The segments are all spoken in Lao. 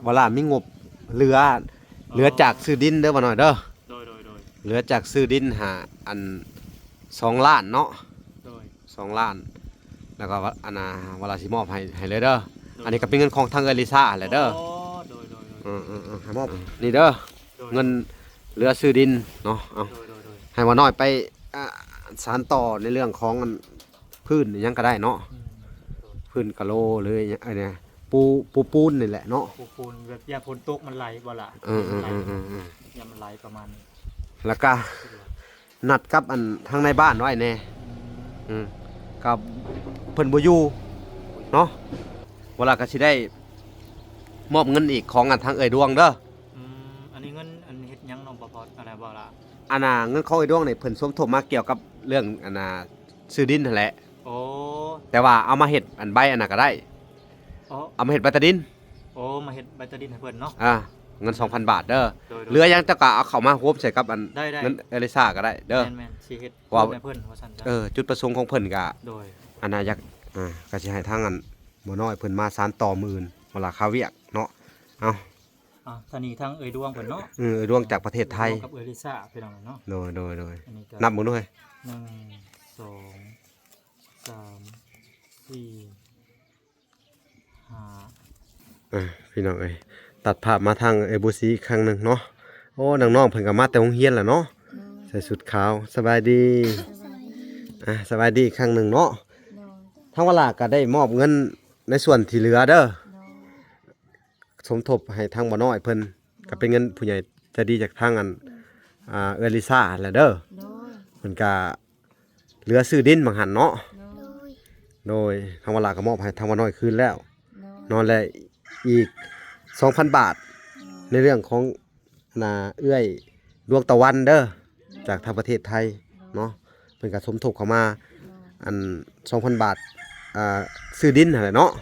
ບໍ່ລະມີງົບເຫຼືອ ເຫຼືອຈາກຊື້ດິນເດີ ບໍ່ນ້ອຍເດີ. ໂດຍ ໂດຍ ໂດຍ ເຫຼືອຈາກຊື້ດິນຫາອັນ ສອງລ້ານເນາະ. ໂດຍ ສອງລ້ານ ແລ້ວກໍວ່າ ອັນນ່າ ວ່າລາຊິມອບໃຫ້ ໃຫ້ເລີຍເດີ. ໂດຍ ອັນນີ້ກໍເປັນເງິນຂອງທາງເອື້ອຍລິຊາຫັ້ນແຫຼະເດີ. ອໍ ໂດຍ ໂດຍ ໂດຍ ເອີ ເອີ ເອີ ໃຫ້ມອບ ໂດຍ ນີ້ເດີ. ໂດຍ ເງິນເຫຼືອຊື້ດິນເນາະ. ເອົາ ໂດຍ ໂດຍ ໂດຍ ໃຫ້ວ່ານ້ອຍໄປ ອ່າ ສານຕໍ່ໃນເລື່ອງຂອງອັນ ພື້ນຫຍັງກໍໄດ້ເນາະ. ອືມ ໂດຍ ພື້ນກະໂລ ຫຼື ອັນນີ້ ປູ ປູປູນນີ້ແຫຼະເນາະ. ປູປູນ ແບບຢ້ານຝົນຕົກມັນໄຫຼບໍ່ລະ. ເອີ ເອີ ຢ້ານມັນໄຫຼປະມານນີ້. ແລ້ວກໍ ນັດກັບອັນທາງນາຍບ້ານໄວ້ແດ່. ອືມ ອືມ ກໍເພິ່ນບໍ່ຢູ່ເນາະ. ບໍ່ລະກໍຊິໄດ້ມອບເງິນອີກຂອງອັນທາງເອື້ອຍດວງເດີ. ອືມ ອັນນີ້ເງິນອັນເຮັດຫຍັງນ້ອງບໍ່ພໍ ອັນນັ້ນບໍ່ລະ? ອັນນ່າ ເງິນຂອງເອື້ອຍດວງນີ້ເພິ່ນສົມທົບມາກ່ຽວກັບເລື່ອງອັນນ່າ ຊື້ດິນຫັ້ນແຫຼະ. ໂອ້ ແຕ່ວ່າເອົາມາເຮັດອັນໃບອັນນັ້ນກໍໄດ້. ອໍ ເອົາມາເຮັດໃບຕາດິນ. ໂອ້ ມາເຮັດໃບຕາດິນໃຫ້ເພິ່ນເນາະ. ອ່າ ເງິນສອງພັນບາດເດີ. ໂດຍ ໂດຍ ເຫຼືອຫຍັງເຈົ້າກໍເອົາເຂົ້າມາໂຮມໃສ່ກັບອັນ ໄດ້ ໄດ້ ເງິນເອື້ອຍລິຊາກໍໄດ້ເດີ. ແມ່ນໆ ຊິເຮັດ ເພາະວ່າ ໃຫ້ເພິ່ນວ່າຊັ້ນ. ເອີ ຈຸດປະສົງຂອງເພິ່ນກໍ ໂດຍ ອັນນ່າ ຢາກ ອ່າ ກໍຊິໃຫ້ທາງອັນບໍ່ນ້ອຍເພິ່ນມາສານຕໍ່ມື້ອື່ນ ເວລາຄາວຽກເນາະ. ເອົາ ອ່າ ທາງນີ້ທາງເອື້ອຍດວງເພິ່ນເນາະ. ເອີ ເອື້ອຍດວງຈາກປະເທດໄທ ດວງກັບເອື້ອຍລິຊາ ພີ່ນ້ອງເນາະ. ໂດຍ ໂດຍ ໂດຍ ອັນນີ້ກໍ ນັບເບິ່ງດູເຮີ້ຍ. ໜຶ່ງ ສອງ ສາມ ສີ່ ຫ້າ ອ່າ ພີ່ນ້ອງເອີຍ ຕັດພາບມາທາງເອື້ອຍບົວສີອີກຄັ້ງໜຶ່ງເນາະ. ໂອ້ ນ້ອງໆເພິ່ນກໍມາແຕ່ໂຮງຮຽນແຫຼະເນາະ. ໂດຍ ໃສ່ຊຸດຂາວ. ສະບາຍດີ. ສະບາຍດີ. ອ່າ ສະບາຍດີອີກຄັ້ງໜຶ່ງເນາະ. ໂດຍ ທາງວາລາກໍໄດ້ມອບເງິນໃນສ່ວນທີ່ເຫຼືອເດີ. ໂດຍ ສົມທົບໃຫ້ທາງບໍ່ນ້ອຍເພິ່ນ ໂດຍ ກໍເປັນເງິນຜູ້ໃຫຍ່ໃຈດີຈາກທາງອັນ ອ່າ ເອື້ອຍລິຊາຫັ້ນແຫຼະເດີ. ໂດຍ ເພິ່ນກໍເຫຼືອຊື້ດິນບາງຫັ້ນເນາະ. ໂດຍ ໂດຍ ທາງວາລາກໍມອບໃຫ້ທາງບໍ່ນ້ອຍຄືນແລ້ວ. ໂດຍ ເນາະ ແລະ ອີກສອງພັນບາດ ໂດຍ ໃນເລື່ອງຂອງ ນາ ເອື້ອຍດວງຕາວັນເດີ ໂດຍ ຈາກທາງປະເທດໄທ ໂດຍ ເນາະ. ເພິ່ນກໍສົມທົບເຂົ້າມາ ໂດຍ ອັນ ສອງພັນບາດ ອ່າ ຊື້ດິນຫັ້ນແຫຼະເນາະ. ໂດຍ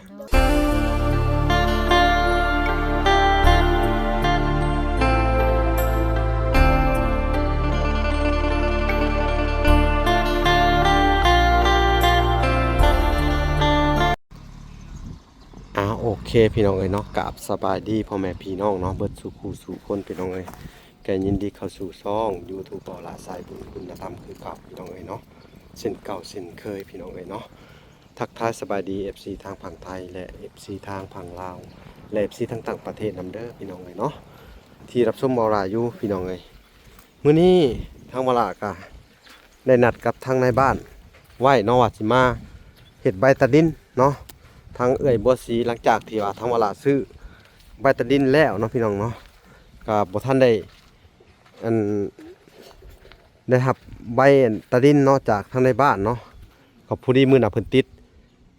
ອ່າ ໂອເຄ ພີ່ນ້ອງເອີຍເນາະ, ກາບສະບາຍດີພໍ່ແມ່ພີ່ນ້ອງເນາະ ເບິດສູ່ຄູ່ສູ່ຄົນ ພີ່ນ້ອງເອີຍ. ກໍຍິນດີເຂົ້າສູ່ຊ່ອງ YouTube ເບົາຫຼ້າສາຍບຸນຄຸນນະທຳຄືເກົ່າ ພີ່ນ້ອງເອີຍເນາະ, ເຊັ່ນເກົ່າເຊັ່ນເຄີຍ ພີ່ນ້ອງເອີຍເນາະ. ທັກທາຍສະບາຍດີ ເອັຟຊີ ທາງຝັ່ງໄທ ແລະ ເອັຟຊີ ທາງຝັ່ງລາວ ແລະ ເອັຟຊີ ທາງຕ່າງປະເທດນຳເດີ ພີ່ນ້ອງເອີຍເນາະ ທີ່ຮັບຊົມເບົາຫຼ້າຢູ່ ພີ່ນ້ອງເອີຍ. ມື້ນີ້ທາງວາລາກະໄດ້ນັດກັບທາງນາຍບ້ານໄວ້ເນາະ ວ່າຊິມາເຮັດໃບຕາດິນເນາະ. ທາງເອື້ອຍບົວສີ ຫຼັງຈາກທີ່ວ່າທາງວາລາຊື້ໃບຕາດິນແລ້ວເນາະ ພີ່ນ້ອງເນາະ, ກະບໍ່ທັນໄດ້ ອັນ ໄດ້ຮັບໃບ ອັນ ຕາດິນເນາະ ຈາກທາງນາຍບ້ານເນາະ. ກໍພໍດີມື້ໜ້າເພິ່ນຕິດ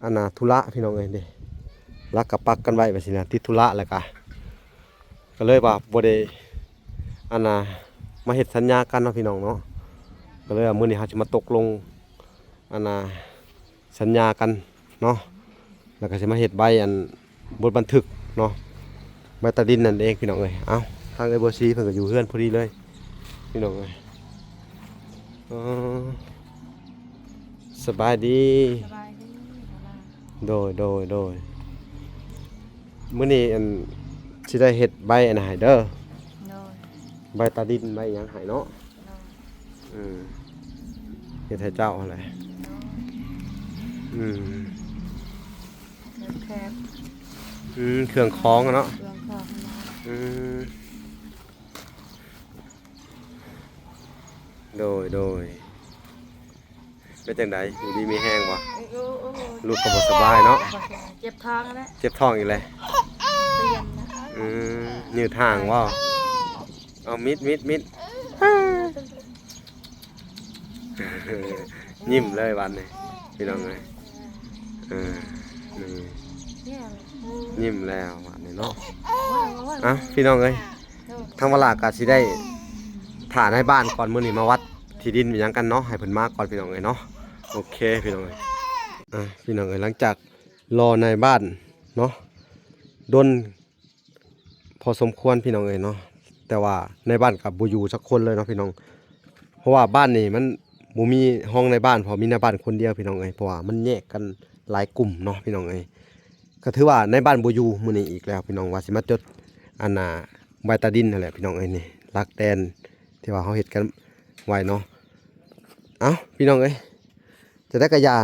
ອັນນ່າ ທຸລະ ພີ່ນ້ອງເອີຍເດ້, ລັກກະປັກກັນໄວ້ວ່າຊີ້ນະ ຕິດທຸລະ ແລ້ວກະ ກໍເລີຍວ່າບໍ່ໄດ້ ອັນນ່າ ມາເຮັດສັນຍາກັນເນາະ ພີ່ນ້ອງເນາະ. ກໍເລີຍວ່າມື້ນີ້ເຮົາຊິມາຕົກລົງ ອັນນ່າ ສັນຍາກັນເນາະ, ແລ້ວກໍຊິມາເຮັດໃບ ອັນ ບົດບັນທຶກເນາະ ໃບຕາດິນນັ້ນເອງ ພີ່ນ້ອງເອີຍ. ເອົ້າ ທາງເອື້ອຍບົວສີເພິ່ນກໍຢູ່ເຮືອນພໍດີເລີຍ ພີ່ນ້ອງເອີຍ. ອໍ ສະບາຍດີ. ສະບາຍດີ. ໂດຍ ໂດຍ ໂດຍ. ມື້ນີ້ ອັນ ຊິໄດ້ເຮັດໃບອັນນັ້ນໃຫ້ເດີ. ໂດຍ. ໃບຕາດິນໃບຫຍັງໃຫ້ເນາະ. ໂດຍ. ອືມ ເຮັດໃຫ້ເຈົ້າຫັ້ນແຫຼະ. ໂດຍ. ອືມ ເຄື່ອງແຄບ ອືມ ເຄື່ອງຂອງເນາະ. ເຄື່ອງຂອງເນາະ. ອືມ ໂດຍ ໂດຍ. ເປັນຈັ່ງໃດ ຢູ່ດີມີແຮງບໍ່? ເອີ ໂອ້ ໂອ້ ລູກກໍບໍ່ສະບາຍເນາະ. ເຈັບທ້ອງແລ້ວ. ເຈັບທ້ອງອີກແລ້ວ. ອືມ ຍືດຫ່າງບໍ່? ເອົາ ມິດ ມິດ ມິດ. ຍິ້ມເລີຍບາດນີ້ ພີ່ນ້ອງເອີຍ. ເອີ ນີ້ ຍິ້ມແລ້ວບາດນີ້ເນາະ. ອ່ະ ພີ່ນ້ອງເອີຍ ທາງວາລາກໍຊິໄດ້ຖ້ານາຍບ້ານກ່ອນ ມື້ນີ້ມາວັດທີ່ດິນຫຍັງກັນເນາະ, ໃຫ້ເພິ່ນມາກ່ອນ ພີ່ນ້ອງເອີຍເນາະ. ໂອເຄ ພີ່ນ້ອງເອີຍ. ອ່ະ ພີ່ນ້ອງເອີຍ ຫຼັງຈາກລໍນາຍບ້ານເນາະ ດົນພໍສົມຄວນ ພີ່ນ້ອງເອີຍເນາະ, ແຕ່ວ່ານາຍບ້ານກໍບໍ່ຢູ່ຈັກຄົນເລີຍເນາະ ພີ່ນ້ອງ. ເພາະວ່າບ້ານນີ້ມັນບໍ່ມີຮອງນາຍບ້ານ, ເພາະມີນາຍບ້ານຄົນດຽວ ພີ່ນ້ອງເອີຍ, ເພາະວ່າມັນແຍກກັນຫຼາຍກຸ່ມເນາະ ພີ່ນ້ອງເອີຍ. ກໍຖືວ່ານາຍບ້ານບໍ່ຢູ່ມື້ນີ້ອີກແລ້ວ ພີ່ນ້ອງ, ວ່າຊິມາຈົດ ອັນນ່າ ໃບຕາດິນຫັ້ນແຫຼະພີ່ນ້ອງເອີຍ. ນີ້ຫຼັກແດນທີ່ວ່າເຮົາເຮັດກັນໄວ້ເນາະ. ເອົ້າ ພີ່ນ້ອງເອີຍ ຈະໄດ້ກະຢ່າ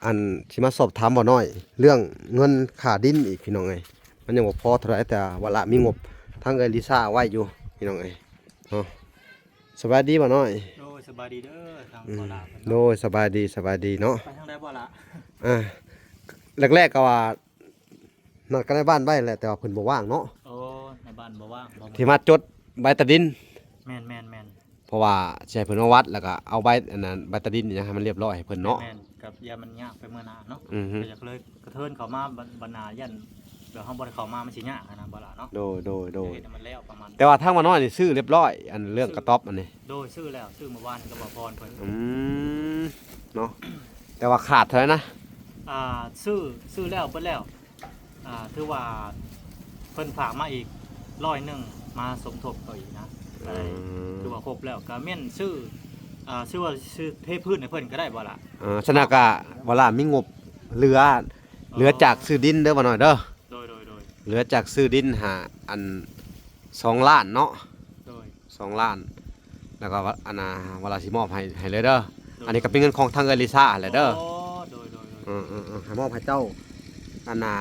ອັນ ຊິມາສອບຖາມບ່າວນ້ອຍເລື່ອງເງິນຄ່າດິນອີກພີ່ນ້ອງເອີຍ. ມັນຍັງບໍ່ພໍເທົ່າໃດ ແຕ່ວ່າລະມີງົບທາງເອື້ອຍລິຊາໄວ້ຢູ່ພີ່ນ້ອງເອີຍເນາະ. ສະບາຍດີບ່າວນ້ອຍ. ໂດຍ ສະບາຍດີເດີທາງ ອືມ ບ່າວລະເພິ່ນເນາະ. ໂດຍ ສະບາຍດີ ສະບາຍດີເນາະ. ໄປທາງໃດບ່າວລະ? ອ່າ ແລກໆ ກໍວ່າ ນັດກັນໃນບ້ານໄວ້ແຫຼະ ແຕ່ວ່າເພິ່ນບໍ່ວ່າງເນາະ. ໂອ້ ໃນບ້ານບໍ່ວ່າງ ບໍ່ ທີ່ມາຈົດໃບຕາດິນ. ແມ່ນໆໆ. ເພາະວ່າຊິໃຫ້ເພິ່ນມາວັດ ແລ້ວກໍເອົາໃບອັນນັ້ນ ໃບຕາດິນຫຍັງໃຫ້ມັນລຽບຮ້ອຍໃຫ້ເພິ່ນເນາະ. ແມ່ນໆ ກັບຢ່າມັນຍາກໄປເມື່ອໜ້າເນາະ. ອືຮຶ ກໍຢາກເລີຍກະເທີນເຂົ້າມາບັນ ບັນນາ ຢ້ານແບບເຮົາບໍ່ໄດ້ເຂົ້າມາມັນຊິຍາກຫັ້ນນະ ບໍ່ລະເນາະ. ໂດຍໆໆ. ເຮັດໃຫ້ມັນແລ້ວປະມານ ແຕ່ວ່າທາງບ່າວນ້ອຍນີ້ຊື້ລຽບຮ້ອຍ ອັນເລື່ອງກະຕ໊ອບອັນນີ້. ໂດຍ ຊື້ແລ້ວ ຊື້ມື້ວານນີ້ກັບບ່າວພອນເພິ່ນ. ອືມ ເນາະ ແຕ່ວ່າຂາດເທົ່າໃດນະ? ອ່າ ຊື້ ຊື້ແລ້ວເບິດແລ້ວ. ອ່າ ຖືວ່າເພິ່ນຝາກມາອີກຮ້ອຍໜຶ່ງ ມາສົມທົບເຂົາອີກນະ. ອືມ ກໍໄດ້ ຖືວ່າຄົບແລ້ວ ກໍແມ່ນຊື້ ອ່າ ຊື້ວ່າຊື້ເທພື້ນໃຫ້ເພິ່ນກໍໄດ້ບໍ່ລະ? ເອີ ຊັ້ນນະກະ ບໍ່ລະ ມີງົບເຫຼືອ ອໍ ເຫຼືອຈາກຊື້ດິນເດີ ບ່າວນ້ອຍເດີ. ໂດຍໆໆ. ເຫຼືອຈາກຊື້ດິນຫາ ອັນ ສອງລ້ານເນາະ. ໂດຍ ສອງລ້ານ ແລ້ວກໍວ່າ ອັນນ່າ ວ່າລະຊິມອບໃຫ້ ໃຫ້ເລີຍເດີ. ໂດຍ ອັນນີ້ກໍເປັນເງິນຂອງທາງເອື້ອຍລິຊາຫັ້ນແຫຼະເດີ. ອໍ ໂດຍໆໆ. ເອີໆໆ ໃຫ້ມອບໃຫ້ເຈົ້າ ອັນນ່າ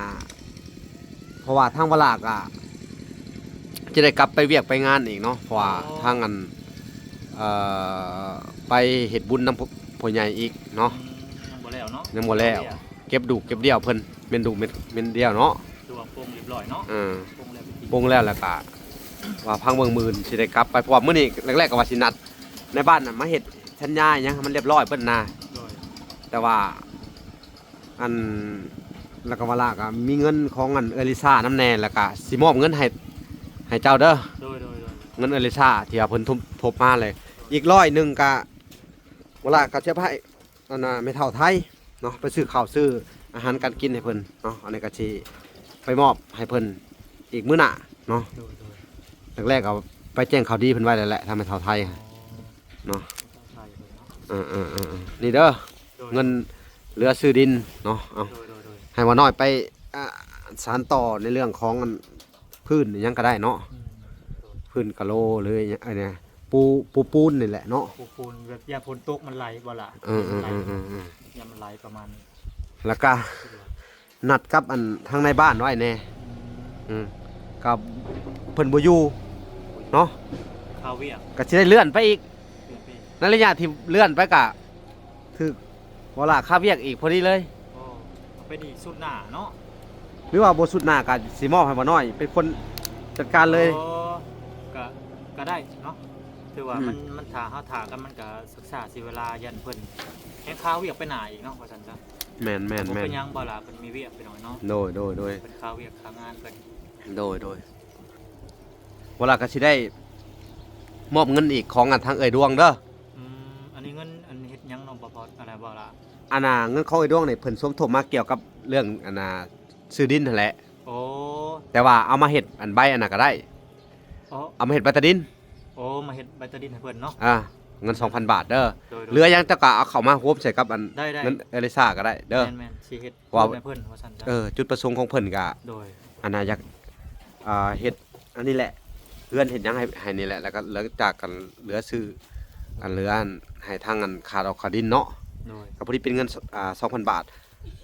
ເພາະວ່າທາງວ່າລະກະຈະໄດ້ກັບໄປວຽກໄປງານອີກເນາະ ເພາະວ່າ ອໍ ທາງອັນ ເອີ ໄປເຮັດບຸນນຳ ພໍ່ ພໍ່ໃຫຍ່ອີກເນາະ. ອືມ ຍັງບໍ່ແລ້ວເນາະ ຍັງບໍ່ແລ້ວ ເຮັດວຽກ ເກັບດູກເກັບດຽວເພິ່ນ ແມ່ນດູກແມ່ນ ແມ່ນດຽວເນາະ. ຖືວ່າປົງລຽບຮ້ອຍເນາະ. ເອີ ປົງແລ້ວໄປກິນ ປົງແລ້ວ ແລ້ວກະວ່າພັງເບິ່ງມື້ອື່ນຊິໄດ້ກັບໄປ ເພາະວ່າມື້ນີ້ແລກໆກໍວ່າຊິນັດໃນບ້ານນະ ມາເຮັດສັນຍາຫຍັງໃຫ້ມັນລຽບຮ້ອຍເບິດນະ. ໂດຍ ແຕ່ວ່າ ອັນ ແລ້ວກໍວ່າລະກໍມີເງິນຂອງອັນເອື້ອຍລິຊານຳແດ່ ແລ້ວກໍຊິມອບເງິນໃຫ້ ໃຫ້ເຈົ້າເດີ. ໂດຍໆໆ. ເງິນເອື້ອຍລິຊາທີ່ວ່າເພິ່ນທົບ ທົບມາເລີຍ ອີກຮ້ອຍໜຶ່ງກະ ວ່າລະກໍຊິເອົາໄປໃຫ້ ອັນນ່າ ແມ່ເຖົ້າໄທເນາະ ໄປຊື້ເຂົ້າຊື້ອາຫານການກິນໃຫ້ເພິ່ນເນາະ. ອັນນີ້ກໍຊິໄປມອບໃຫ້ເພິ່ນອີກມື້ໜ້າເນາະ. ໂດຍໆ. ແລກໆກໍໄປແຈ້ງຂ່າວດີເພິ່ນໄວ້ແລ້ວແຫຼະ ທາງແມ່ເຖົ້າໄທ ອໍ ເນາະ. ແມ່ເຖົ້າໄທເພິ່ນເນາະ. ເອີໆໆໆ ນີ້ເດີ. ໂດຍ ເງິນເຫຼືອຊື້ດິນເນາະ. ເອົາ ໂດຍໆໆ. ໃຫ້ວ່ານ້ອຍໄປ ອ່າ ສານຕໍ່ໃນເລື່ອງຂອງອັນ ພື້ນອີຫຍັງກໍໄດ້ເນາະ. ອືມ ພື້ນກະໂລ ຫຼື ອັນນີ້ ປູ ປູປູນນີ້ແຫຼະເນາະ. ປູປູນ ແບບຢ້ານຝົນຕົກມັນໄຫຼບໍ່ລະ? ເອີໆໆໆໆ. ຢ້ານມັນໄຫຼປະມານນີ້ ແລ້ວກະ ສະດວກ ນັດກັບອັນທາງນາຍບ້ານໄວ້ແດ່. ອືມ ອືມ ກໍເພິ່ນບໍ່ຢູ່ເນາະ ຄາວຽກ ກໍຊິໄດ້ເລື່ອນໄປອີກ. ເລື່ອນໄປອີກ ໃນໄລຍະທີ່ເລື່ອນໄປກະ ຖືກບໍ່ລະຄາວຽກອີກພໍດີເລີຍ. ອໍ ເອົາໄປນີ້ຊຸດໜ້າເນາະ ຫຼືວ່າບໍ່ຊຸດໜ້າກໍຊິມອບໃຫ້ບ່າວນ້ອຍເປັນຄົນຈັດການເລີຍ. ອໍ ກໍ ກໍໄດ້ເນາະ ຖືວ່າມັນ ອືມ ມັນຖ້າເຮົາຖ້າກັນມັນກໍສຶກສາເສຍເວລາ ຢ້ານເພິ່ນແຮ່ງຄາວຽກໄປໜ້າອີກເນາະ ວ່າຊັ້ນຊະ. ແມ່ນໆໆ. ບໍ່ເປັນຫຍັງ ບ່າວລາເພິ່ນມີວຽກໄປໜ້ອຍເນາະ. ໂດຍໆໆ. ເພິ່ນຄາວຽກຄາງານເພິ່ນ. ໂດຍໆ. ບ່າວລາກໍຊິໄດ້ມອບເງິນອີກຂອງອັນທາງເອື້ອຍດວງເດີ. ອືມ ອັນນີ້ເງິນອັນເຮັດຫຍັງເນາະ ບໍ່ພໍ ອັນນັ້ນບໍ່ລະ? ອັນນ່າ ເງິນຂອງເອື້ອຍດວງນີ້ເພິ່ນສົມທົບມາກ່ຽວກັບເລື່ອງອັນນ່າ ຊື້ດິນຫັ້ນແຫຼະ. ໂອ້ ແຕ່ວ່າເອົາມາເຮັດອັນໃບອັນນັ້ນກໍໄດ້. ອໍ ເອົາມາເຮັດໃບຕາດິນ. ໂອ້ ມາເຮັດໃບຕາດິນໃຫ້ເພິ່ນເນາະ. ອ່າ ເງິນສອງພັນບາດເດີ. ໂດຍໆ. ເຫຼືອຫຍັງເຈົ້າກໍເອົາເຂົ້າມາໂຮມໃສ່ກັບອັນ ໄດ້ໆ ເງິນເອື້ອຍລິຊາກໍໄດ້ເດີ. ແມ່ນໆ ຊິເຮັດ ເພາະວ່າ ໃຫ້ເພິ່ນວ່າຊັ້ນຊະ. ເອີ ຈຸດປະສົງຂອງເພິ່ນກໍ ໂດຍ ອັນນ່າ ຢາກ ອ່າ ເຮັດອັນນີ້ແຫຼະ ເຮືອນເຮັດຫຍັງໃຫ້ ໃຫ້ນີ້ແຫຼະ ແລ້ວກໍເຫຼືອຈາກກັນ ເຫຼືອຊື້ ອັນເຫຼືອໃຫ້ທາງອັນຄ່າດອກຄ່າດິນເນາະ. ໂດຍ. ກໍພໍດີເປັນເງິນ ສ- ອ່າ ສອງພັນບາດ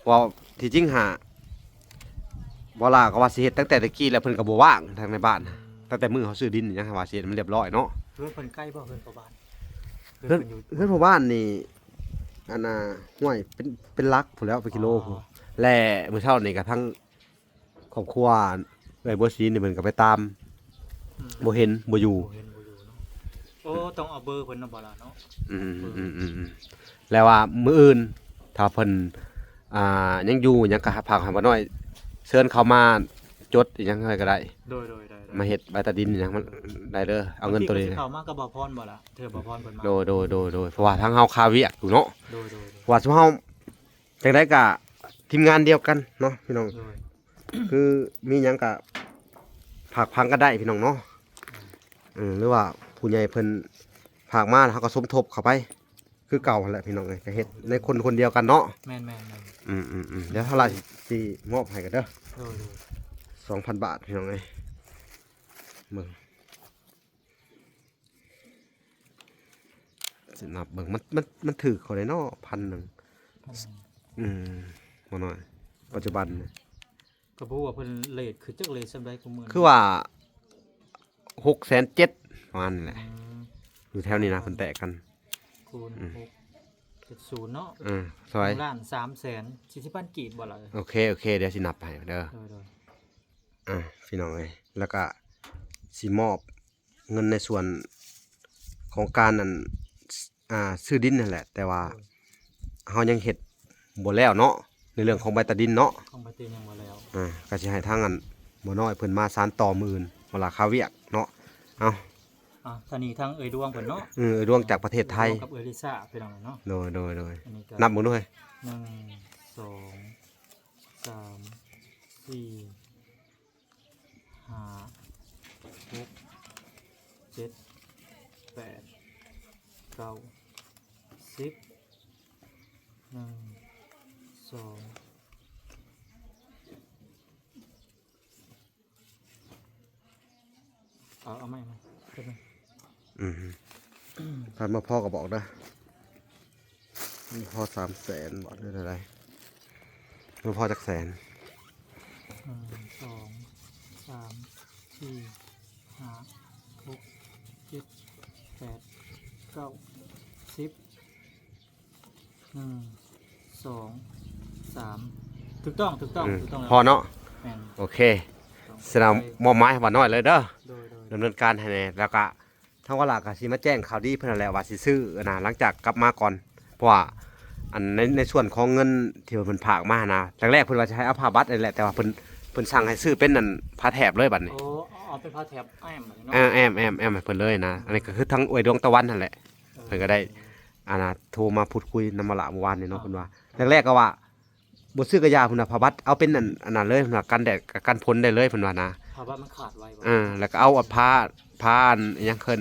ເພາະທີ່ຈິງຫາ ບ່າວລາກໍວ່າຊິເຮັດຕັ້ງແຕ່ຕະກີ້ແລ້ວ ເພິ່ນກໍບໍ່ວ່າງທາງໃນບ້ານ. ອືມ ຕັ້ງແຕ່ມື້ເຮົາຊື້ດິນຫຍັງ ວ່າຊິເຮັດໃຫ້ມັນລຽບຮ້ອຍເນາະ. ເຮືອນເພິ່ນໃກ້ບໍ່ ເຮືອນພໍ່ບ້ານ? ເຮືອນ ເຮືອນພໍ່ບ້ານນີ້ ອັນນ່າ ຫ້ວຍ ເປັນ ເປັນຫຼັກພຸ້ນແຫຼ້ວ ເປັນກິໂລພຸ້ນ. ອໍ ແລະ ມື້ເຊົ້ານີ້ກໍທັງ ຄອບຄົວເອື້ອຍບົວສີນີ້ເພິ່ນກໍໄປຕາມ ອືມ ບໍ່ເຫັນ ບໍ່ຢູ່ ບໍ່ເຫັນ ບໍ່ຢູ່ເນາະ. ໂອ້ ຕ້ອງເອົາເບີເພິ່ນນຳ ບໍ່ລະເນາະ. ອືມ ເບີ ອືມໆໆ ແລ້ວວ່າມື້ອື່ນ ຖ້າເພິ່ນ ອ່າ ຍັງຢູ່ຫຍັງ ກໍຝາກໃຫ້ບ່າວນ້ອຍເຊີນເຂົ້າມາຈົດອີຫຍັງໃຫ້ກໍໄດ້. ໂດຍໆໆ. ມາເຮັດໃບຕາດິນອີຫຍັງມັນໄດ້ເດີ ເອົາເງິນໂຕນີ້. ເຂົ້າມາກັບບ່າວພອນບໍ່ລະ? ເທື່ອບ່າວພອນເພິ່ນມາ. ໂດຍໆໆ ເພາະວ່າທາງເຮົາຄາວຽກຢູ່ເນາະ. ໂດຍໆໆ. ວ່າຊຸມເຮົາ ຈັ່ງໃດກໍທີມງານດຽວກັນເນາະພີ່ນ້ອງ. ໂດຍ. ຄືມີຫຍັງກໍຝາກຝັງກັນໄດ້ພີ່ນ້ອງເນາະ. ອືມ ເອີ ຫຼືວ່າຜູ້ໃຫຍ່ເພິ່ນຝາກມາ ເຮົາກໍສົມທົບເຂົ້າໄປຄືເກົ່າຫັ້ນແຫຼະພີ່ນ້ອງເອີຍ ກໍເຮັດໃນຄົນຄົນດຽວກັນເນາະ. ແມ່ນໆໆ. ອືມໆໆ ດຽວເຮົາລະຊິມອບໃຫ້ກັນເດີ. ໂດຍໆ. ສອງພັນບາດພີ່ນ້ອງເອີຍ. ເບິ່ງ ຊິນັບເບິ່ງ ມັນ ມັນ ມັນຖືກເທົ່າໃດເນາະ ພັນໜຶ່ງ ພັນໜຶ່ງ ອືມ ບໍ່ນ້ອຍ ປັດຈຸບັນນະ ກໍບໍ່ຮູ້ວ່າເພິ່ນເຣດຂຶ້ນຈັກເຣດສ່ຳໃດ ຄືມື້ນີ້ ຄືວ່າ ຫົກແສນເຈັດ ປະມານນີ້ແຫຼະ ອືມ ຢູ່ແຖວນີ້ນະ ເພິ່ນແຕກກັນ ຄູນ ອືມ ຫົກເຈັດສູນເນາະ ເອີ ເທົ່າໃດ ໜຶ່ງລ້ານສາມແສນສີ່ສິບພັນກີບບໍ່ລະ ໂອເຄ ໂອເຄ ດຽວຊິນັບໃຫ້ເດີ ໂດຍໆ ອ່າ ພີ່ນ້ອງເອີຍ ແລ້ວກະຊິມອບເງິນໃນສ່ວນຂອງການ ອັນ ອ່າ ຊື້ດິນຫັ້ນແຫຼະ ແຕ່ວ່າ ໂດຍ ເຮົາຍັງເຮັດບໍ່ແລ້ວເນາະ ໃນເລື່ອງຂອງໃບຕາດິນເນາະ ຂອງໃບຕາດິນຍັງບໍ່ແລ້ວ ອ່າ ກໍຊິໃຫ້ທາງ ອັນ ໝໍນ້ອຍເພິ່ນມາສານຕໍ່ມື້ອື່ນ ເວລາຄາວຽກເນາະ ເອົາ ອ່າ ທາງນີ້ທາງເອື້ອຍດວງເພິ່ນເນາະ ເອີ ເອື້ອຍດວງຈາກປະເທດໄທ ເອື້ອຍດວງກັບເອື້ອຍລິຊາ ພີ່ນ້ອງເນາະ ໂດຍ ໂດຍ ໂດຍ ອັນນີ້ກໍ ນັບເບິ່ງດູເຮີ້ຍ ໜຶ່ງ ສອງ ສາມ ສີ່ ຫ້າ ຫົກ ເຈັດ ແປດ ເກົ້າ ສິບ ໜຶ່ງ ສອງ ເອົາ ເອົາໃໝ່ມາ ແປັບໜຶ່ງ ອືມ ຄັນບໍ່ພໍກໍບອກເດີ ບໍ່ພໍສາມແສນບໍ ຫຼືເທົ່າໃດ ບໍ່ພໍຈັກແສນ ໜຶ່ງ ສອງ ສາມ ສີ່ ຫ້າ ຫົກ ເຈັດ ແປດ ເກົ້າ ສິບ ໜຶ່ງ ສອງ ສາມ ຖືກຕ້ອງ ຖືກຕ້ອງ ອືມ ຖືກຕ້ອງແລ້ວ ພໍເນາະ ແມ່ນ ໂອເຄ ສະນັ້ນ ໄປ ມອບໝາຍໃຫ້ບ່າວນ້ອຍເລີຍເດີ ໂດຍ ໂດຍ ດຳເນີນການໃຫ້ແດ່ ແລ້ວກະ ທາງວາລະກະຊິມາແຈ້ງຂ່າວດີເພິ່ນຫັ້ນແຫຼະວ່າຊິຊື້ ອັນນ່າ ຫຼັງຈາກກັບມາກ່ອນ ເພາະວ່າ ອັນ ໃນ ໃນສ່ວນຂອງເງິນທີ່ເພິ່ນຝາກມາຫັ້ນນະ ແລກໆເພິ່ນວ່າຊິໃຫ້ເອົາຜ້າບັດນີ້ແຫຼະ ແຕ່ວ່າເພິ່ນ ເພິ່ນສັ່ງໃຫ້ຊື້ເປັນ ອັນ ຜ້າແຖບເລີຍບັດນີ້ ໂອ້ ເອົາເປັນຜ້າແຖບແອ້ມເນາະ ເອີ ແອ້ມ ແອ້ມ ແອ້ມໃຫ້ເພິ່ນເລີຍນະ ອືມ ອັນນີ້ກໍຄືທາງເອື້ອຍດວງຕາວັນຫັ້ນແຫຼະ ເອີ ເພິ່ນກໍໄດ້ ອັນນ່າ ໂທມາພູດຄຸຍນຳມາລະເມື່ອວານນີ້ເນາະ ອ່າ ເພິ່ນວ່າ ແລກໆກໍວ່າ ບໍ່ຊື້ກະຢ່າ ເພິ່ນວ່າ ຜ້າບັດເອົາເປັນອັນ ອັນນັ້ນເລີຍ ເພິ່ນວ່າ ກັນແດດ ກັນຝົນໄດ້ເລີຍ ເພິ່ນວ່ານະ ຜ້າບັດມັນຂາດໄວບໍ່ ເອີ ແລ້ວກໍເອົາ ເອົາຜ້າ ຜ້າອັນຫຍັງເອີ້ນ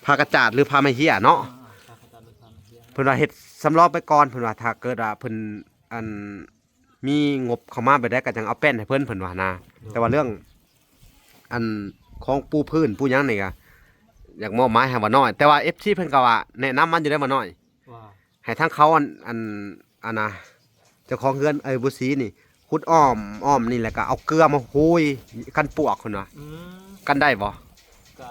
ຜ້າກະຈາດ ຫຼື ຜ້າໄມ້ເຮ້ຍເນາະ ອ່າ ຜ້າກະຈາດ ຫຼື ຜ້າໄມ້ເຮ້ຍ ເພິ່ນວ່າເຮັດສຳລອງໄປກ່ອນ ເພິ່ນວ່າ ຖ້າເກີດວ່າເພິ່ນ ອັນ ມີງົບເຂົ້າມາແບບໃດ ກໍຈັ່ງເອົາແປ້ນໃຫ້ເພິ່ນ ເພິ່ນວ່ານະ ໂດຍ ແຕ່ວ່າເລື່ອງ ອັນ ຂອງປູພື້ນປູຫຍັງນີ້ກໍ ຢາກມອບໝາຍໃຫ້ບ່າວນ້ອຍ ແຕ່ວ່າ ເອັຟຊີ ເພິ່ນກໍວ່າ ແນະນຳມາຢູ່ເດ້ບ່າວນ້ອຍ ວ່າ ໃຫ້ທາງເຂົາ ອັນ ອັນ ອັນນ່າ ເຈົ້າຂອງເຮືອນເອື້ອຍບຸດສີນີ້ ຂຸດອ້ອມ ອ້ອມນີ້ ແລ້ວກໍເອົາເກືອມາໂຮຍກັນປວກ ເພິ່ນວ່າ ອືມ ກັນໄດ້ບໍ່? ກໍ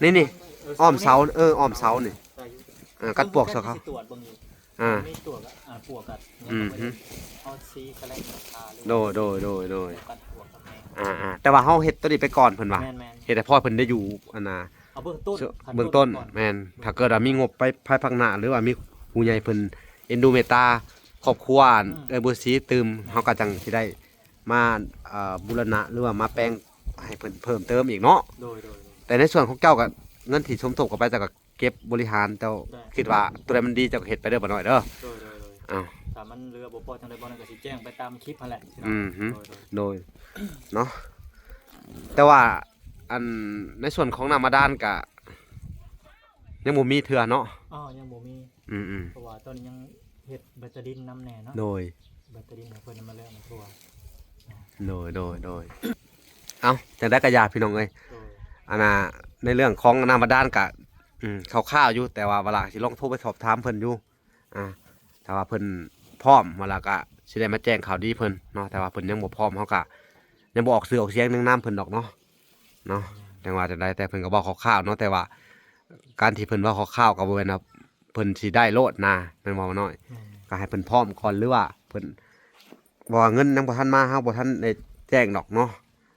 ນີ້ ນີ້ ເອີ ອ້ອມເສົາ ເອີ ອ້ອມເສົານີ້ ໄດ້ຢູ່ ເອີ ກັນປວກເສົາເຂົາ ຊິຕວດເບິ່ງຢູ່ ອ່າ ມີປວກ ອ່າ ປວກກັນ ອືມ ເຮົາຊິກະແລງທາ ໂດຍ ໂດຍ ໂດຍ ໂດຍ ກັນປວກກັນແມງ ອ່າໆ ແຕ່ວ່າເຮົາເຮັດຕົວນີ້ໄປກ່ອນ ເພິ່ນວ່າ ແມ່ນໆ ເຮັດໃຫ້ພໍ່ເພິ່ນໄດ້ຢູ່ ອັນນ່າ ເອົາເບື້ອງຕົ້ນ ເບື້ອງຕົ້ນ ຂັ້ນຕົ້ນກ່ອນ ແມ່ນ ຖ້າເກີດວ່າມີງົບໄປພາຍພາກໜ້າ ຫຼືວ່າມີຜູ້ໃຫຍ່ເພິ່ນເອັນດູເມດຕາຄອບຄົວ ອືມ ເອື້ອຍບຸດສີຕື່ມ ແມ່ນ ເຮົາກໍຈັ່ງຊິໄດ້ມາ ເອີ ບູລະນະ ຫຼືວ່າມາແປງໃຫ້ເພິ່ນເພີ່ມເຕີມອີກເນາະ ໂດຍ ໂດຍ ໂດຍ ແຕ່ໃນສ່ວນຂອງເຈົ້າກໍ ເງິນທີ່ສົມທົບເຂົ້າໄປ ເຈົ້າກໍເກັບບໍລິຫານ ເຈົ້າ ໄດ້ ຄິດວ່າຕົວໃດມັນດີ ເຈົ້າກໍເຮັດໄປເດີ ບ່າວນ້ອຍເດີ ໂດຍ ໂດຍ ໂດຍ ອ້າວ ຖ້າມັນເຫຼືອບໍ່ພໍຈັ່ງໃດ ບ່າວນ້ອຍກໍຊິແຈ້ງໄປຕາມຄລິບຫັ້ນແຫຼະ ອືມ ໂດຍ ໂດຍ ໂດຍ ເນາະ ແຕ່ວ່າ ອັນ ໃນສ່ວນຂອງນ້ຳບາດານກະຍັງບໍ່ມີເທື່ອເນາະ ອໍ ຍັງບໍ່ມີ ອືມໆ ເພາະວ່າຕອນນີ້ຍັງເຮັດໃບຕາດິນນຳແດ່ເນາະ ໂດຍ ໃບຕາດິນໃຫ້ເພິ່ນມາແລ້ວມາທົ່ວ ໂດຍ ໂດຍ ໂດຍ ເອົ້າ ຈັ່ງໃດກໍຢ່າ ພີ່ນ້ອງເອີຍ ໂດຍ ອັນນ່າ ໃນເລື່ອງຂອງນ້ຳບາດານກະ ອືມ ຄ່າວໆຢູ່ ແຕ່ວ່າວາລະຊິລອງໂທໄປສອບຖາມເພິ່ນຢູ່ ອ່າ ຖ້າວ່າເພິ່ນພ້ອມ ເຮົາລະກະຊິໄດ້ມາແຈ້ງຂ່າວດີເພິ່ນເນາະ ແຕ່ວ່າເພິ່ນຍັງບໍ່ພ້ອມ ເຮົາກະຍັງບໍ່ອອກຊື່ອອກສຽງນຽງນາມເພິ່ນດອກເນາະ ເນາະ ແມ່ນ ຈັ່ງວ່າຈັ່ງໃດ ແຕ່ເພິ່ນກໍເວົ້າຄ່າວໆເນາະ ແຕ່ວ່າການທີ່ເພິ່ນເວົ້າຄ່າວໆກໍບໍ່ແມ່ນວ່າເພິ່ນຊິໄດ້ໂລດນະ ແມ່ນບໍ່ ນ້ອຍ? ແມ່ນ ກໍໃຫ້ເພິ່ນພ້ອມກ່ອນ ຫຼືວ່າເພິ່ນ ເພາະວ່າເງິນຍັງບໍ່ທັນມາ ເຮົາບໍ່ທັນໄດ້ແຈ້ງດອກເນາະ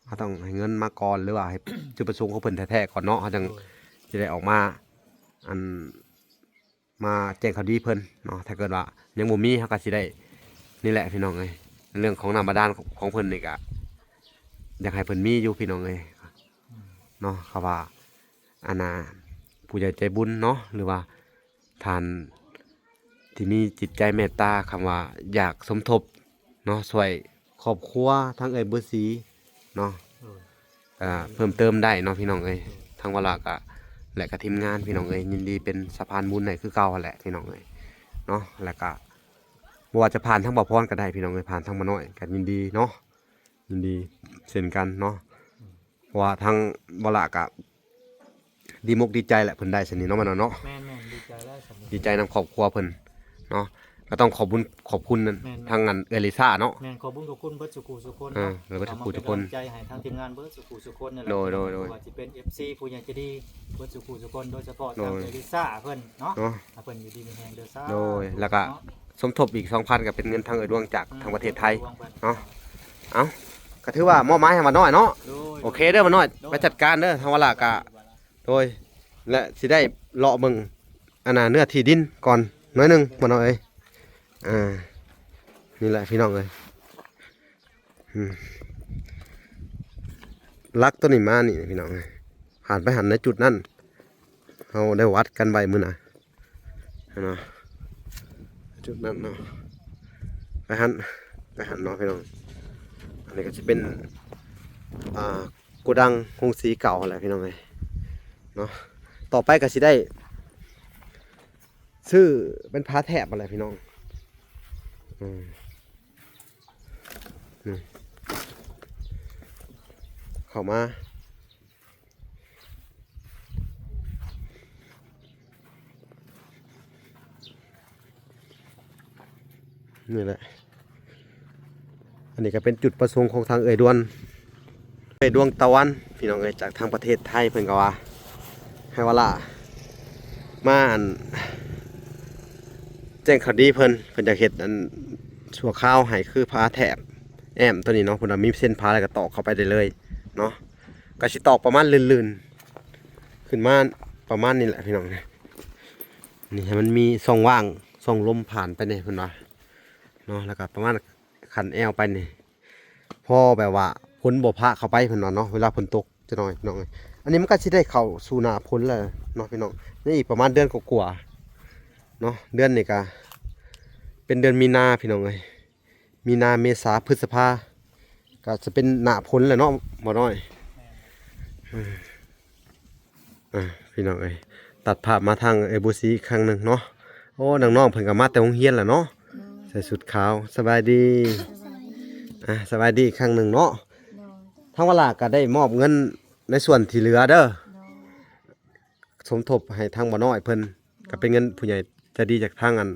ເຮົາຕ້ອງໃຫ້ເງິນມາກ່ອນ ຫຼືວ່າໃຫ້ຈຸດປະສົງຂອງເພິ່ນແທ້ໆກ່ອນເນາະ ເຮົາຈັ່ງ ໂດຍ ຊິໄດ້ອອກມາ ອັນ ມາແຈ້ງຂ່າວດີເພິ່ນເນາະ ຖ້າເກີດວ່າຍັງບໍ່ມີ ເຮົາກໍຊິໄດ້ ນີ້ແຫຼະພີ່ນ້ອງເອີຍ ເລື່ອງຂອງນ້ຳບາດານຂອງເພິ່ນນີ້ກໍຢາກໃຫ້ເພິ່ນມີຢູ່ພີ່ນ້ອງເອີຍ ອືມ ເນາະ ເຂົາວ່າ ອັນນ່າ ຜູ້ໃຫຍ່ໃຈບຸນເນາະ ຫຼືວ່າທ່ານທີ່ມີຈິດໃຈເມດຕາ ຄຳວ່າຢາກສົມທົບ ເນາະ ຊ່ວຍຄອບຄົວທາງເອື້ອຍບຸດສີເນາະ ໂດຍ ອ່າ ເພີ່ມເຕີມໄດ້ເນາະພີ່ນ້ອງເອີຍ ໂດຍ ທາງວາລະກະ ແລະກະທີມງານພີ່ນ້ອງເອີຍ ຍິນດີເປັນສະພານບຸນໃຫ້ຄືເກົ່າຫັ້ນແຫຼະພີ່ນ້ອງເອີຍເນາະ ແລະກະບໍ່ວ່າຈະຜ່ານທາງບ່າວພອນກໍໄດ້ພີ່ນ້ອງເອີຍ ຜ່ານທາງໝໍນ້ອຍກໍຍິນດີເນາະ ຍິນດີເຊັ່ນກັນເນາະ ອືມ ວ່າທາງບໍ່ຫຼ້າກະດີມົກດີໃຈແຫຼະ ເພິ່ນໄດ້ສ່ຳນີ້ເນາະ ມາເນາະ. ແມ່ນໆ ດີໃຈແລ້ວສ່ຳນີ້ ດີໃຈນຳຄອບຄົວເພິ່ນເນາະ. ກໍຕ້ອງຂອບບຸນຂອບຄຸນ ແມ່ນໆ ທາງອັນເອື້ອຍລິຊາເນາະ. ແມ່ນ ຂອບບຸນຂອບຄຸນເບິດສູ່ຄູ່ສູ່ຄົນເນາະ ເອີ ເບິດສູ່ຄູ່ທຸກຄົນ ເອົາມາເປັນກຳລັງໃຈໃຫ້ທາງທີມງານເບິດສູ່ຄູ່ສູ່ຄົນນັ້ນແຫຼະ ໂດຍໆໆ ບໍ່ວ່າຊິເປັນເອັຟຊີຜູ້ໃຫຍ່ໃຈດີເບິດສູ່ຄູ່ສູ່ຄົນ ໂດຍສະເພາະທາງເອື້ອຍລິຊາເພິ່ນເນາະ ເນາະ ໃຫ້ເພິ່ນຢູ່ດີມີແຮງເດີ ສາທຸ ໂດຍ ແລ້ວກໍ ເນາະ ສົມທົບອີກສອງພັນ ກໍເປັນເງິນທາງເອື້ອຍດວງຈາກ ອືມ ທາງປະເທດໄທ ເອື້ອຍດວງເພິ່ນເນາະ. ເອົາ ກໍຖືວ່າມອບໝາຍໃຫ້ໝານ້ອຍເນາະ. ໂດຍ ໂອເຄເດີໝານ້ອຍ ໂດຍ ໄປຈັດການເດີ ທາງວາລາກະ ໂດຍ ແລະ ຊິໄດ້ເລາະເບິ່ງ ອັນນ່າ ເນື້ອທີ່ດິນກ່ອນໜ້ອຍໜຶ່ງໝານ້ອຍເອີຍ. ອ່າ ນີ້ແຫຼະພີ່ນ້ອງເອີຍ ອືມ ຫຼັກຕົວນີ້ມານີ້ພີ່ນ້ອງເອີຍ ຜ່ານໄປຫັ້ນໃນຈຸດນັ້ນ ເຮົາໄດ້ວັດກັນໄວ້ມື້ນະ ເນາະ ຈຸດນັ້ນເນາະ ໄປຫັ້ນ ໄປຫັ້ນເນາະພີ່ນ້ອງ. ອັນນີ້ກໍຊິເປັນ ອ່າ ໂກດັງໂຮງສີເກົ່າຫັ້ນແຫຼະພີ່ນ້ອງເອີຍເນາະ. ຕໍ່ໄປກໍຊິໄດ້ຊື້ເປັນຝາແຖບຫັ້ນແຫຼະພີ່ນ້ອງ ອືມ ນີ້ ເຂົ້າມາ ນີ້ແຫຼະ ອັນນີ້ກໍເປັນຈຸດປະສົງຂອງທາງເອື້ອຍດວງ ເອື້ອຍດວງຕາວັນ ພີ່ນ້ອງເອີຍ ຈາກທາງປະເທດໄທ ເພິ່ນກໍວ່າໃຫ້ວາລາມາ ອັນ ແຈ້ງຂ່າວດີເພິ່ນ ເພິ່ນຢາກເຮັດ ອັນ ຊົ່ວຄາວໃຫ້ ຄືຝາແຖບແອ້ມຕົວນີ້ເນາະ ເພິ່ນວ່າມີເສັ້ນຝາແລ້ວກໍຕອກເຂົ້າໄປໄດ້ເລີຍເນາະ. ກໍຊິຕອກປະມານລື່ນໆ ຂຶ້ນມາປະມານນີ້ແຫຼະພີ່ນ້ອງ ນີ້ໃຫ້ມັນມີຊ່ອງວ່າງ ຊ່ອງລົມຜ່ານໄປແດ່ເພິ່ນວ່າເນາະ ແລ້ວກໍປະມານຂັ້ນແອວໄປນີ້ ພໍແບບວ່າຝົນບໍ່ພະເຂົ້າໄປເພິ່ນວ່າເນາະ ເວລາຝົນຕົກຈັກໜ້ອຍພີ່ນ້ອງເອີຍ. ອັນນີ້ມັນກໍຊິໄດ້ເຂົ້າສູ່ໜ້າຝົນແລ້ວເນາະພີ່ນ້ອງ ຍັງອີກປະມານເດືອນກວ່າໆເນາະ. ເດືອນນີ້ກໍເປັນເດືອນມີນາພີ່ນ້ອງເອີຍ ມີນາ ເມສາ ພຶດສະພາ ກໍຈະເປັນໜ້າຝົນແລ້ວເນາະ ໝານ້ອຍ. ເອີ ອ່າ ພີ່ນ້ອງເອີຍ ຕັດພາບມາທາງເອື້ອຍບູຊີອີກຄັ້ງໜຶ່ງເນາະ. ໂອ້ ນ້ອງໆເພິ່ນກໍມາແຕ່ໂຮງຮຽນແລ້ວເນາະ ໂດຍ ໃສ່ຊຸດຂາວ. ສະບາຍດີ ສະບາຍດີ ອ່າ ສະບາຍດີອີກຄັ້ງໜຶ່ງເນາະ. ໂດຍ ທາງວາລາກໍໄດ້ມອບເງິນໃນສ່ວນທີ່ເຫຼືອເດີ ໂດຍ ສົມທົບໃຫ້ທາງໝານ້ອຍເພິ່ນ ໂດຍ ກໍເປັນເງິນຜູ້ໃຫຍ່ໃຈດີຈາກທາງອັນ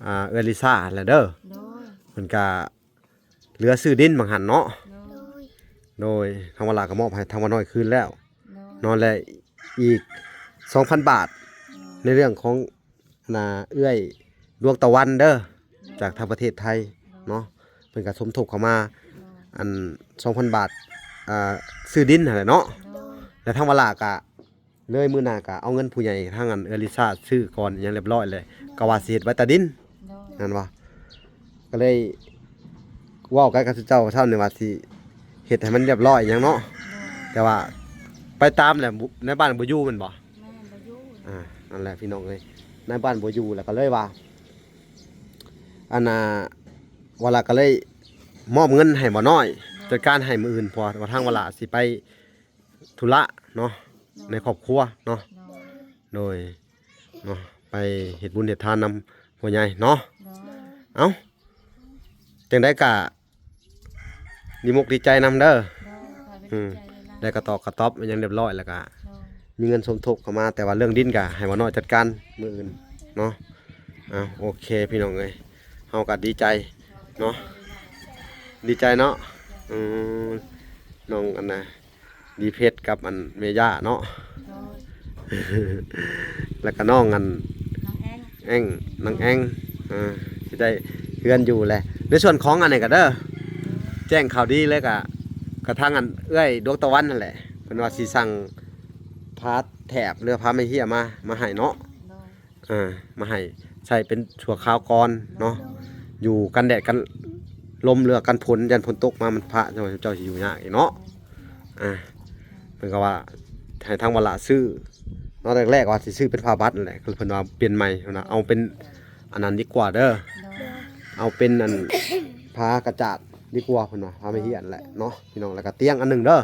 ອ່າ ເອື້ອຍລິຊາຫັ້ນແຫຼະເດີ ໂດຍ ເພິ່ນກໍເຫຼືອຊື້ດິນບາງຫັ້ນເນາະ ໂດຍ ໂດຍ ທາງວາລາກໍມອບໃຫ້ທາງໝານ້ອຍຄືນແລ້ວ ໂດຍ ເນາະ ແລະ ອີກສອງພັນບາດ ໂດຍ ໃນເລື່ອງຂອງ ອັນນ່າ ເອື້ອຍດວງຕາວັນເດີ ໂດຍ ຈາກທາງປະເທດໄທ ໂດຍ ເນາະ ເພິ່ນກໍສົມທົບເຂົ້າມາ ໂດຍ ອັນ ສອງພັນບາດ ອ່າ ຊື້ດິນຫັ້ນແຫຼະເນາະ ໂດຍ ແລະ ທາງວາລາກໍເລີຍມື້ໜ້າກໍເອົາເງິນຜູ້ໃຫຍ່ທາງອັນເອື້ອຍລິຊາຊື້ກ່ອນຫຍັງຮຽບຮ້ອຍແລ້ວ ໂດຍ ກໍວ່າຊິເຮັດໄວ້ຕາດິນ ໂດຍ ແມ່ນບໍ່? ກໍເລີຍເວົ້າກັນກັບເຈົ້າເຊົ້ານີ້ວ່າຊິເຮັດໃຫ້ມັນຮຽບຮ້ອຍຫຍັງເນາະ ໂດຍ ແຕ່ວ່າໄປຕາມແຫຼະ ໃນບ້ານບໍ່ຢູ່ແມ່ນບໍ່? ແມ່ນ ບໍ່ຢູ່ ອ່າ ນັ້ນແຫຼະພີ່ນ້ອງເອີຍ ໃນບ້ານບໍ່ຢູ່ ແລ້ວກໍເລີຍວ່າ ອັນນ່າ ວາລາກໍເລີຍມອບເງິນໃຫ້ໝານ້ອຍ ໂດຍ ຈັດການໃຫ້ມື້ອື່ນ ເພາະວ່າທາງວາລາຊິໄປທຸລະເນາະ ໂດຍ ໃນຄອບຄົວເນາະ ໂດຍ ໂດຍ ເນາະ ໄປເຮັດບຸນເຮັດທານນຳພໍ່ໃຫຍ່ເນາະ ໂດຍ ເອົ້າ ຈັ່ງໃດກະດີມົກດີໃຈນຳເດີ ໂດຍ ຂອບໃຈ ອືມ ຫຼາຍໆ ໄດ້ກະຕອກກະຕອບຫຍັງຮຽບຮ້ອຍ ແລ້ວກະ ໂດຍ ມີເງິນສົມທົບເຂົ້າມາ ແຕ່ວ່າເລື່ອງດິນກະໃຫ້ໝານ້ອຍຈັດການມື້ອື່ນເນາະ ອ່າ ໂອເຄພີ່ນ້ອງເອີຍ ເຮົາກະດີໃຈເນາະ ດີໃຈເນາະ ອືມ ນ້ອງອັນນ່າ ດີເພັດກັບອັນແມ່ຍ່າເນາະ ໂດຍ ແລ້ວກໍນ້ອງອັນ ນ້ອງແອງ ແອງ ນ້ອງແອງ ອ່າ ຊິໄດ້ເຮືອນຢູ່ແຫຼະ ໃນສ່ວນຂອງອັນນີ້ກໍເດີ ແຈ້ງຂ່າວດີເລີຍ ກໍ ກໍທາງອັນເອື້ອຍດວງຕາວັນຫັ້ນແຫຼະ ເພິ່ນວ່າຊິສັ່ງຜ້າແຖບ ຫຼືຜ້າໄມ້ເຫ້ຍມາ ມາໃຫ້ເນາະ ໂດຍ ອ່າ ມາໃຫ້ໃຊ້ເປັນຊົ່ວຄາວກ່ອນເນາະ ໂດຍ ຢູ່ກັນແດດກັນລົມ ຫຼືກັນຝົນ ຢ້ານຝົນຕົກມາມັນພະ ເຈົ້າ ເຈົ້າຊິຢູ່ຍາກອີກເນາະ ໂດຍ ອ່າ ເພິ່ນກໍວ່າໃຫ້ທາງວາລະຊື້ເນາະ ແລກໆວ່າຊິຊື້ເປັນຜ້າບັດນັ້ນແຫຼະ ເພິ່ນວ່າປ່ຽນໃໝ່ ເພິ່ນວ່າເອົາເປັນອັນນັ້ນດີກວ່າເດີ ໂດຍ ເອົາເປັນອັນຜ້າກະຈາດດີກວ່າ ເພິ່ນວ່າ ຜ້າໄມ້ເຫ້ຍຫັ້ນແຫຼະເນາະ ພີ່ນ້ອງ ແລ້ວກໍຕຽງອັນໜຶ່ງເດີ ໂດຍ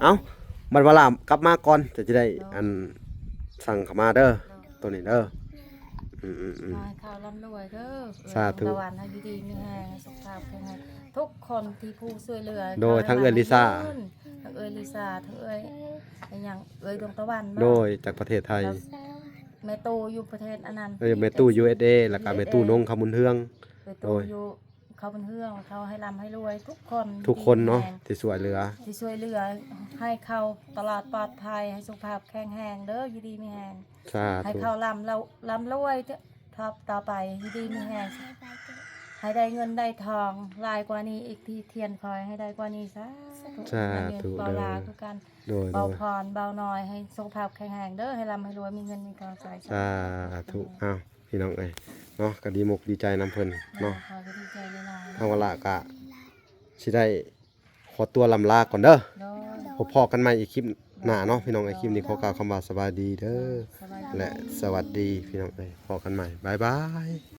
ເອົ້າ ບັດວາລາກັບມາກ່ອນ ຈະ ຈະໄດ້ ໂດຍ ອັນ ສັ່ງເຂົ້າມາເດີ ໂດຍ ໂຕນີ້ເດີ ອືມໆໆ ຂໍໃຫ້ເຂົາລ່ຳລວຍເດີ ສາທຸ ຕາວັນ ໃຫ້ຢູ່ດີມີແຮງ ສຸຂະພາບແຂງແຮງ ທຸກຄົນທີ່ຜູ້ຊ່ວຍເຫຼືອ ໂດຍ ທັງເອື້ອຍລິຊາ ຂໍໃຫ້ມີເງິນ ທັງເອື້ອຍລິຊາ ທັງເອື້ອຍ ອີຫຍັງ ເອື້ອຍດວງຕະວັນເນາະ ໂດຍ ຈາກປະເທດໄທ ແລ້ວແມ່ຕູ້ຢູ່ປະເທດອັນນັ້ນ ເອີ ແມ່ຕູ້ ຢູເອສເອ ແລ້ວກໍແມ່ຕູ້ນົງຄຳບຸນເຮືອງ ແມ່ຕູ້ ໂດຍ ຢູ່ຄຳບຸນເຮືອງ ເຂົາໃຫ້ລ່ຳໃຫ້ລວຍທຸກຄົນ ທຸກຄົນເນາະ ທີ່ຊ່ວຍເຫຼືອ ທີ່ຊ່ວຍເຫຼືອ ໃຫ້ເຂົາຕະຫຼອດປອດໄພ ໃຫ້ສຸຂະພາບແຂງແຮງເດີ ຢູ່ດີມີແຮງ ສາທຸ ໃຫ້ເຂົາລ່ຳລະ ລ່ຳລວຍ ທອບຕໍ່ໄປ ຢູ່ດີມີແຮງ ໃຫ້ໄດ້ເງິນໄດ້ທອງຫຼາຍກວ່ານີ້ອີກ ທີ່ທຽນຄອຍໃຫ້ໄດ້ກວ່ານີ້ ສາທຸ ສາທຸ ເດີ ເວົ້າລາຄືກັນ ໂດຍ ເວົ້າພອນເວົ້ານ້ອຍ ໃຫ້ສຸຂະພາບແຂງແຮງເດີ ໃຫ້ລ່ຳໃຫ້ລວຍ ມີເງິນມີທອງໃຊ້ ສາທຸ ອ້າວ ພີ່ນ້ອງເອີຍເນາະ ກໍດີມົກດີໃຈນຳເພິ່ນເນາະ ເຮົາກໍດີໃຈຫຼາຍໆ ທາງວາລະກະຊິໄດ້ ຂໍຕົວລ່ຳລາກ່ອນເດີ ໂດຍ ພົບພໍ້ກັນໃໝ່ອີກຄລິບໜ້າເນາະ ພີ່ນ້ອງເອີຍ ໂດຍ ຄລິບນີ້ຂໍກ່າວຄຳວ່າສະບາຍດີເດີ ໂດຍ ສະບາຍດີ ແລະ ສະຫວັດດີ ພີ່ນ້ອງເອີຍ ພໍ້ກັນໃໝ່ ບາຍບາຍ.